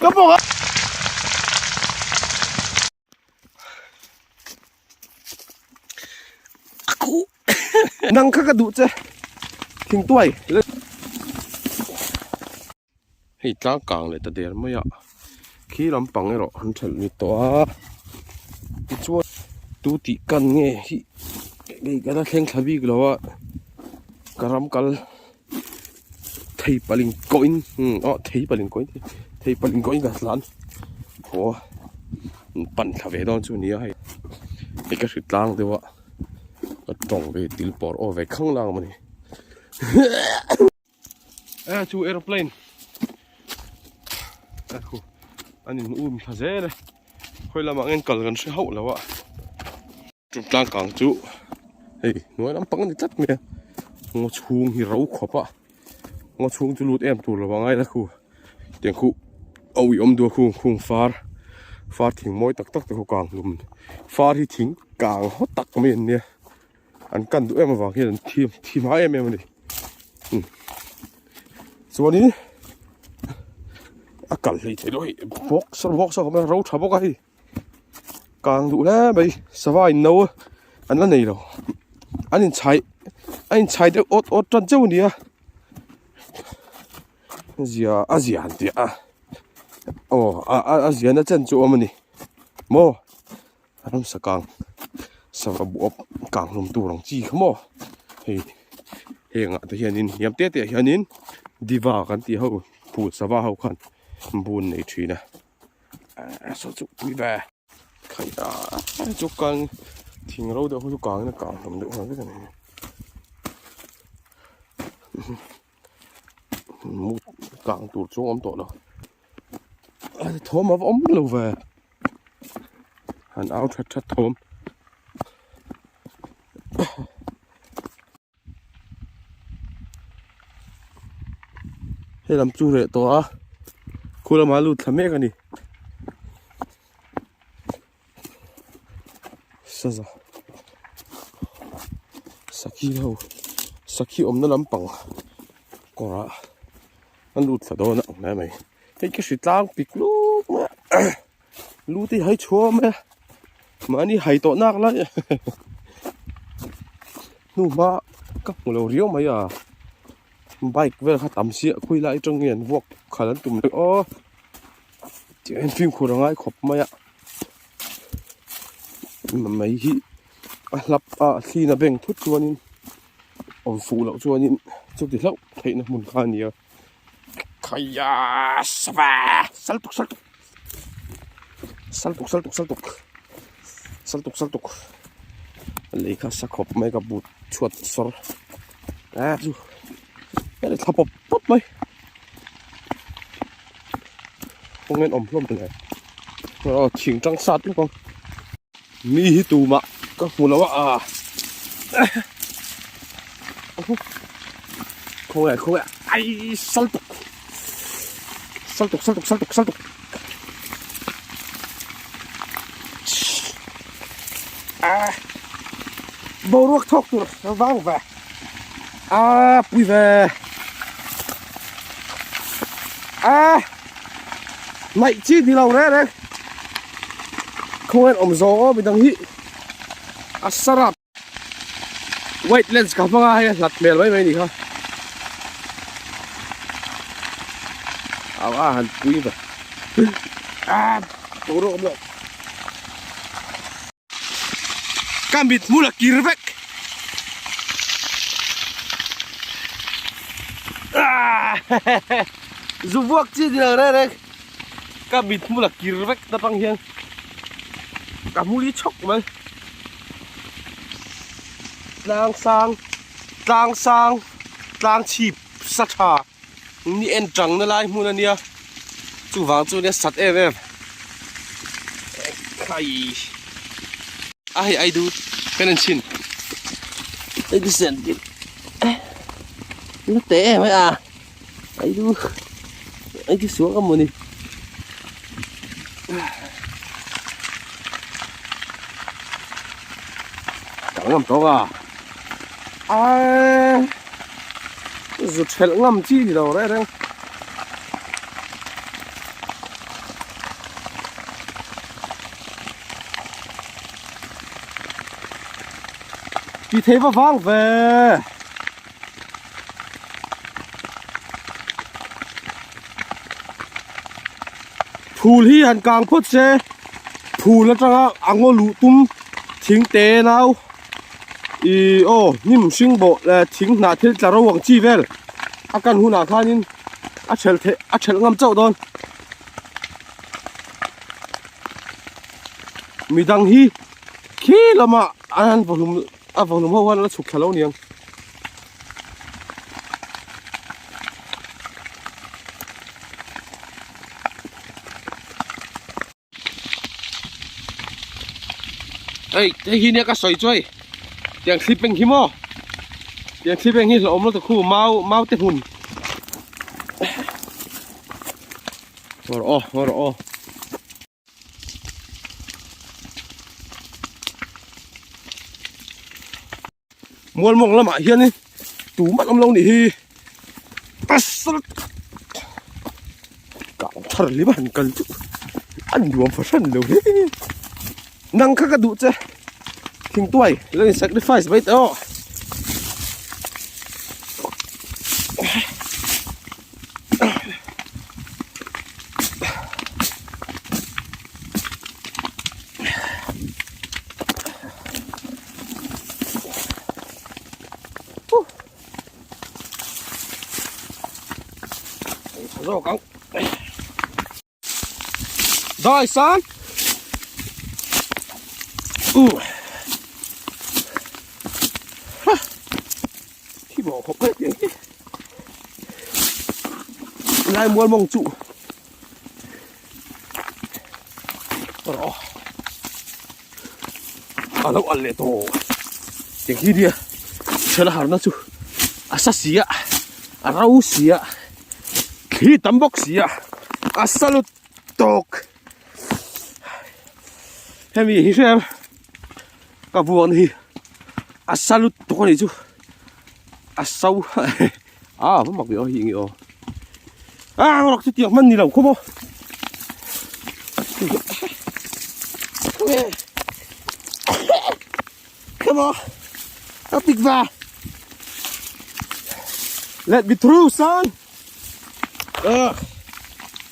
Ka bawk a. Nang kha ka duh che. Thingtuai. Hei tlang kang leh ta der mai a khi lampang erawh an thelh ni tawh a tichuan tu tih kan nge hi hei ka la thleng thla bik lo a ka ram kal thei paling kawhin aw thei paling kawhin thei paling kawhin ka tlan haw a pan thla ve dawn chu a ni a hei hei ka hrit tlang deuh a ka tawng ve til pawr aw ve khang lang a ni. Eh chu aeroplane a khu an in um thla zel e khawi lamah nge an kal kan hre hauh lo a chu tlang kang chu hei hnuai lampang a ni tlat mai a ngaw chhung hi ro khawp a ngaw chhung chu lut em tur lo a ngai la khu tiang khu a ui awm duh a khu khung far far thing mawi tak tak te khu kang hlum far hi thing kang haw tak mai an nia. An kan duh em avang hian an thi thi hma em em a ni chuanin a kal hlei thei lo hei box box a awm a ro tha bawk a hei kang duh hle mai sava in no an la nei lo an inchhai a inchhai deuh awt awt tan chauh a ni a zia a zia han tih a aw a ziahna chen chu a awm a ni maw. Ramsa kang sava buap kang hlum tur ang chi kha maw hei heng ah te hianin hniam te te ah hianin diva kan tih ho phul sava ho khan bun nei thin a ah saw chu pui ve khai a chu kang thing ro deuh ho chu kangin a kang hlum deuh nghal vek a ni mut kang tur chu a awm tawh lo a thawm a va awm lo ve. Han au that that thawm. Hei lam chu reh tawh a khu lamah a lut thla mek a ni. Saza sakhi ho sakhi awmna lampang kawrah a lut thla dawn a ang mai mai. Hei ka hri tlang pik luk mai a lu te hi hai chhuah mai a mahni hai tawh nak lai hnu hma ka hmu lo riau mai a bike vel kha tam siah khawi lai atang nge an vuak khalh an tum leh aw tih hian fimkhur a ngai khawp mai a mai hi a hlap a thli na beng thut chuanin awm fuh loh chuanin chuti hlauh theihna hmun kha a ni a. Khaya sava saltuk saltuk saltuk saltuk saltuk saltuk saltuk lei kha sa khawp mai ka but chhuat sawr a chu ka thla pawp pawp mai kawng en awm hlawm le aw thing tang sat luck ang mi hi tumah ka hmu lo a Khawnge khawnge ai sal tuk sal tuk sal tuk sal tuk sal tuk a boruak thawk tur vang ve a pui ve a naih chi ni lo reng reng khawnge awm zawng aw midang hi a sarap White lens ka hmang a hei a hlat hmel mai mai ni kha au a han pui ve a boruak awm lo ka mit hmul a kir vek zu vuak chi ni lo reng reng ka mit hmul a kir vek ta tang hian ka hmul hi chhawk mai. Tlang sang tlang sang tlang chhip sa tha ni en tang na lai hmun a nia chuvang chu nia sat em em khai a hei ai du kan en chhin ai du sen tin nó té em ấy à ai du ai du xuống cái mùa này. Ngam tawk a. Ae zu thelh ngam chi ni lo reng reng. Ti thei va vang ve. Phul hi han kang phawt se phul atanga a ngaw luh tum thing te nau ih aw hnim hring bawh leh thing hnah thil tla ro ang chi vel a kan hunah khanin a thelh theih a thelh ngam chauh dawn midang hi khi lamah an vaw hlum a vaw hlum ho hian an la chhuk thla lo niang. Hei hei hi nia ka sawi chu hei tiang thli peng hi maw tiang thli peng hi hlauhawm lutuk khu mau mau te hmun ngaw rawh aw ngaw rawh aw. Mualmawng lamah hianin tumah an awm lo nih hi pasal kang thar lim a han kal chu a nuam fahran lo hle nang kha ka duh che thingtuai lo in sacrifice mai teh aw. Zawk ang Dai san U Ha Thi bỏ khop hết tiếng Lai mual mong trụ Rawh A lo al leh tawh Tiang hi nia Thela harna chu a sa si a a ro si a thli tam bawk si a a sa lut tawk hemi hi hrem ka vuan hi a sa lut tawk a nih chu a so a va mak ve aw hi nge aw a rawk chu tiang hman ni lo khawp aw Come on. A big va. Let me through, son. Ugh.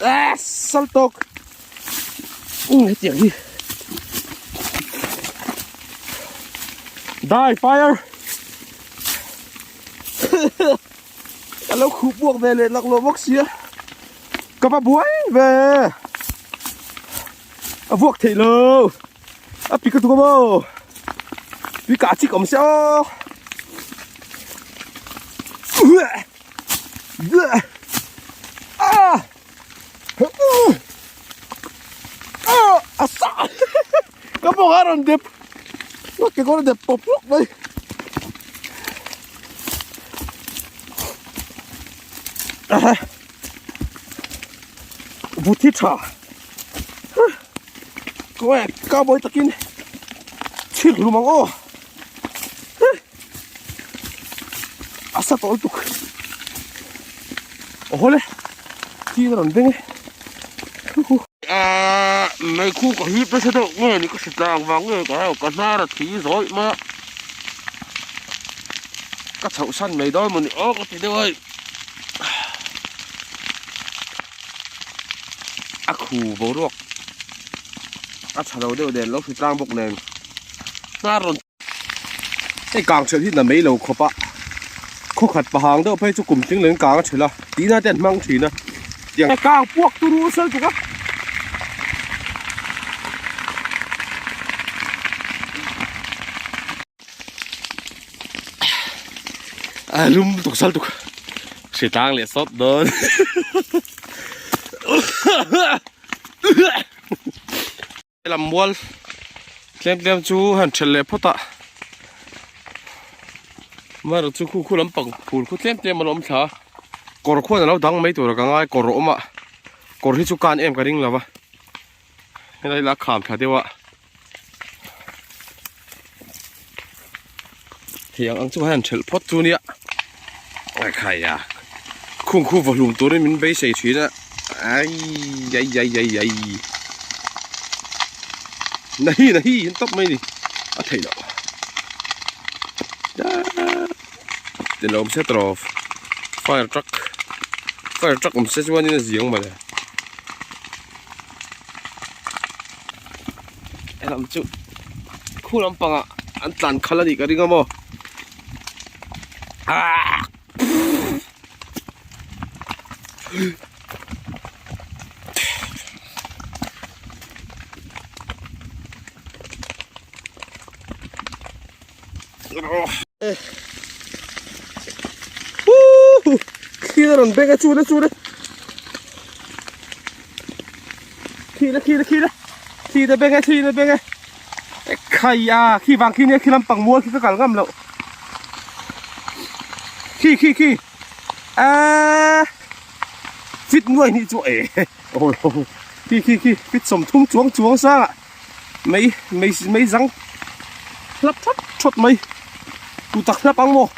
Ah, saltok. Hetiang hi. Die fire. Ka lo khuh buak ve leh lak lo bawk sia. Ka va buai ve. A vuak theih lo. A pi ka tuk maw pi ka chik awm se aw a sa ka bawk a rawn dep ke kawr a dep pawp pawp mai vut hi tha. Kawng cowboy takin chhir hlum ang aw a sa tawh lutuk aw le thil a rawn beng e ahh meikhu ka hip nasa deuh nge ni ka hre tlang vang nge ka hau ka hnar a thi zawih mai a ka chhoh san mai dawn mawni aw ka ti deuh a hei. A khu boruak a tha lo deuh nen lo hri tlang bawk nen hnar rawn hei kang ṭhelh hi na mai lo khawp a khaw khat pahang deuh phei chu kum tling leng kang a ṭhelh a tihna te an hmang ṭhin a tiang kang puak turu sel tuk a. A lum tuk sal tuk hri tlang leh sawt dawn lam mual tlem tlem chu han thelh leh phawt a amaherawh chu khu khu lampang phul khu tlem tlem a lo awm thla a kawr khuan a lo dang mai tur a ka ngai kawr a awm a kawr hi chu kan em ka ring lo va helai la kham thla deuh a. Thei ang ang chu han thelh phawt chu nia. Ai khai a. Khung khu va hlum turin min beisei thin a. Ai ai ai ai ai. Nahi nahi an tawp mai ni. A theih loh. Ti lo awm se tawp. Fire truck. Fire truck awm se chuanin a ziang mawle. Helam chu khu lampangah an tlan khalh a nih ka ring a maw ah Khi a rawn beng a chul a chul a Khi la khi la khi la Khi la beng e khi la beng e Khai a khi vang khi nia khi lampang mual khi ka kal ngam loh Khi khi khi a Fit nuai hnih chu e Khi khi khi fit 30 chuang chuang sang ah Mei mei mei zang hlap thawt thawt mai tu tak hlap ang maw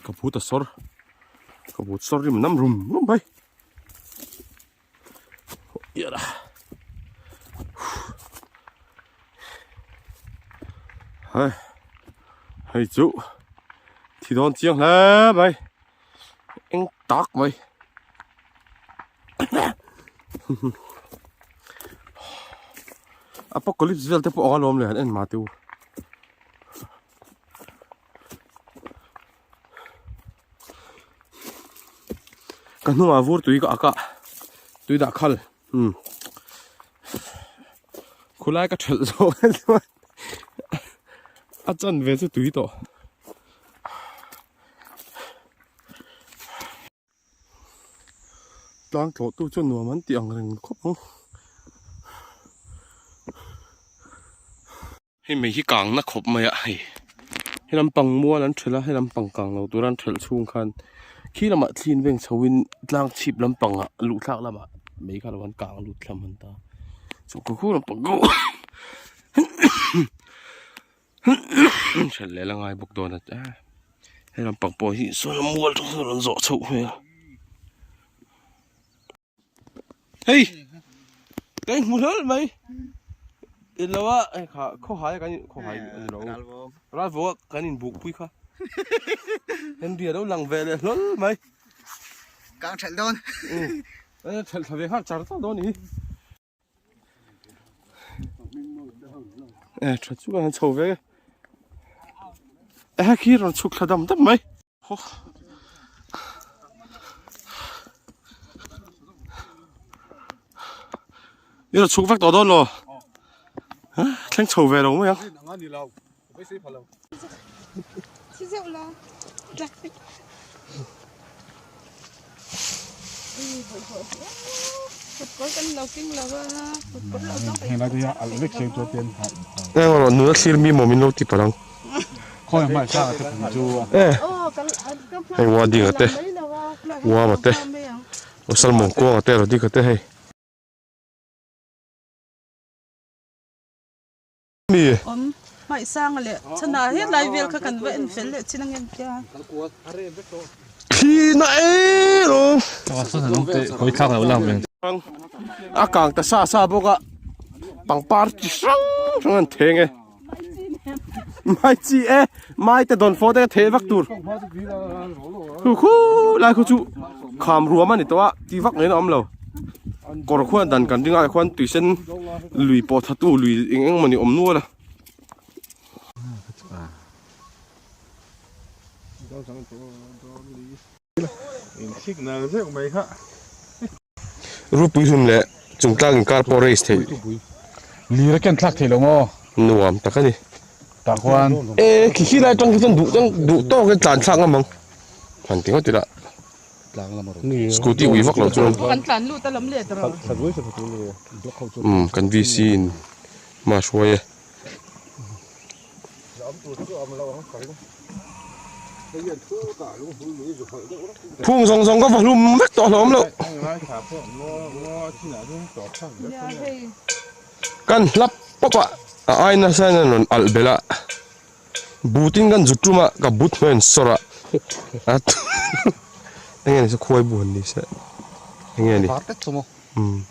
ka phut a sawr ka phut sawr rim nam rum rum mai Hei hei chu thi dawn chiang hle mai eng tak mai apocalypse vel te pawh ang alawm le han en mah teh u. Ka hnungah vur tui ka ak a tui dah khal umm khulai ka thelh zawh ang chuan a chan ve chu tui tawh. Tlang tlawh tu chuan nuam an tih ang reng khawp ang. Hei mai hi kang na khawp mai a hei he lampang mual an thelh a he lampang kang lo tur an thelh chhung khan khi lamah thli in veng chho in tlang chhip lampang ah luh thlak lamah mai kha lo an kang lut thlam an ta chu khu khu lampang khu thelh leh la ngai bawk dawn a he lampang pawh hi sawn mual tang sawn an zawh chhoh hmel. Hei ka inhmu hlawl mai ilo a hei kha khawhai kan in khawhai a ni lo ralvawng a kan inbuk pui kha Henry a lo lang ve leh hlawl mai kang thelh dawn umm thelh thla ve nghal char char dawn a ni hi. E tha chu kan han chho ve e he khi rawn chhuk thla dam dam mai haw i rawn chhuk vek tawh dawn lo thleng chho ve lo mai ang. Engemaw nula thlir mi maw min lo ti palh ang. Hei Wadinga te Uama te Salmon kuanga te Rodika te hei. Mi. Awm hmaih sanga leh chhana helai vel kha kan va en fel leh chin ang em tia. Thli na e lo. A kang ta sa sa bawk a pangpar chi hrang hrang an theng e. Mai chi e mai te dawn fawh te ka theh vak tur. Khu khu lai khu chu kham ruam a ni tawh a ti vak mai in a awm lo. Kawr khuan dan kan ring a khuan tui sen lui pawh tha tu lui eng eng mawni awm nual a. Rupui hlum leh chungtlang inkar pawh race theih. Lir a ken thlak thei lo maw? Nuam tak a ni. Tah khuan. E khi khi lai tang khi chuan duh duh tawk in tlan thlak ngam ang. Han ti ngawt ila. Scooty ui vak loh chuan. Kan tlan lut a lam let rawh. Umm kan VC in hma hruai e. Phung zawng zawng ka va hlum vek tawh hlawm loh. Kan hlap pawp a, a ai nasa in a rawn alh belh a. But in kan zut tum a, ka but hmel in sawr a. Enge ni se khuai bu han ni se. Enge ni. Umm.